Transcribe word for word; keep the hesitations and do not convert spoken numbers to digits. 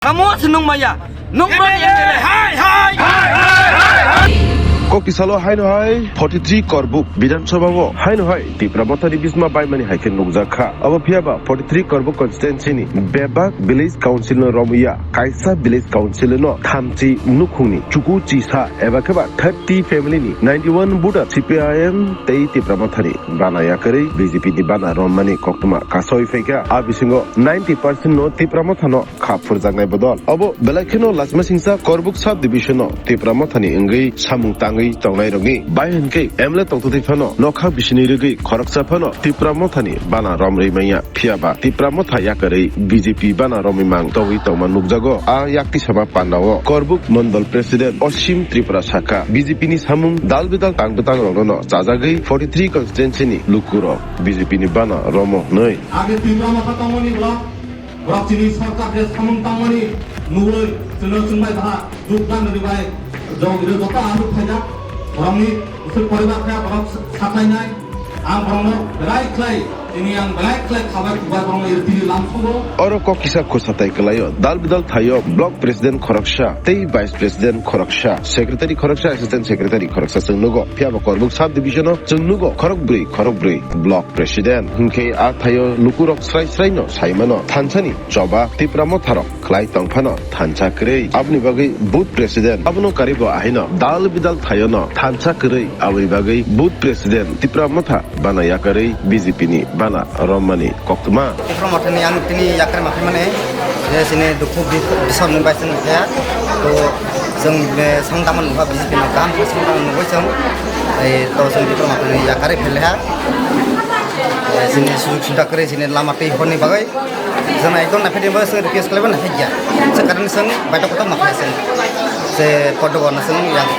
Tamo se nung maya. Nung bro ni M L A. Hai, hai, hai, hai, hai, hai. Kok tisalo haino hai forty three Korbuk Bidhan Sabha o haino hai Tipra Mothani bisma baimani hai khe nukjak kha. Abo phiya ba forty three Korbuk constituency ni bebak village council no romwi ya, kaisa village council no thamchi nukhungni chuku chisa eba khe ba thirty family ni ninety one voter C P I M tei Tipra Mothani bana yakarwi B J P ni bana rommani koktwma kasawi phaikha. A bisingo ninety percent no Tipra Mothano kha phurjaknai bodol. Obo belai kheno Lachmasingcha Korbuk sub division-o Tipra Mothani wngwi samung tangwi tongnairokni bai hwnkhe M L A tongtwtwi phano nokha bisini rwgwi khoroksa phano Tipra Mothani bana romrwi manya. Phiya ba Tipra Motha yakarwi B J P bana romwi mang tongwi tongma nukjago. A yaktisama pandao Korbuk Mondol President Osim Tripura sakha, B J P ni samung dal bidal tang bwtang rokno chajagwi forty three constituency ni lukurok B J P ni bana romo hwnwi. Age Tipra Motha tongmani block Borok chini sorkar je samung tangmani nugwi chwngno chwngbai baha jukdan rwbai jog rw joto ang nuk phaijak. Borokni bwswk poribar khe borok saklainai. Ang borokno belai khlai, chini ang belai khlai khabai kubai borokno irtini lamsogo. Oro kok kisa khursa tai kwlaio. Dal bidal thaio block president khoroksa tei vice president khoroksa, secretary khoroksa, assistant secretary khoroksa chwng nugo. Phiya bo Korbuk sub division-o chwng nugo khorokbrwi, khorokbrwi block president. Hinkhe a thaio lukurok srai srai no sai mano, thansani choba Tipra Motharok khlai tongphano thansa kwrwi. Aboni bagwi booth president abono karibo ahaino dal bidal thaiono thansa kwrwi. Aboni bagwi booth president Tipra Motha bana yakarwi B J P ni bana rommani koktwma. Tipra Mothani ang tini yakarwi ma phaimani, je chini dukhu bi-, bisor ni bai chwng khe, to chwng, eh, song tamo nukha B J P no kaham khe song tamo nugwi chwng, eh, to chwng Tipra Mothani yakarwi phailaha. Eh, chini sujug subida kwrwi chini lama tei horni bagwi. Jana ekdom naphedi ba se request khlaiba naphedi ya. Se karon se baita kotor naphai se. Se podo gorna se yang.